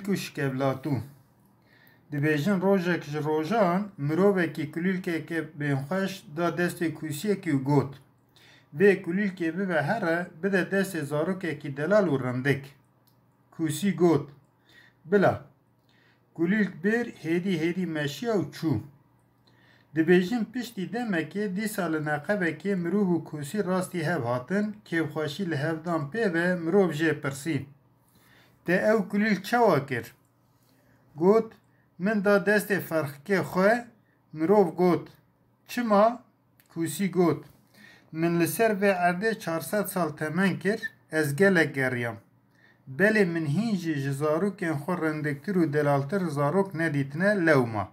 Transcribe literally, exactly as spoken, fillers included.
û şikevlatû. Dibêjin rojek ji rojan mirovekî kulîlkeke bênxweş da destê kûsiyekî û got, vê kulîlkê bibe here, bide destê zarokekî delal û rindik. Kûsî got, bila. Kulîlk bir hêdî hêdî meşiya û çû. Dibêjin piştî demekê dîsa li neqebekê mirov û kûsî rastî hev hatin, kêfxweşî li hev dan pê ve, mirov jê pirsî, te ew kulîlk çawa kir? Got, min da destê ferxikê xwe. Mirov got, çima? Kûsî got, min li ser vê erdê çar sed sal temen kir, ez gelek geriyam. Belê min hîn jî ji zarokên xwe rindiktir û delaltir zarok nedîtine lewma.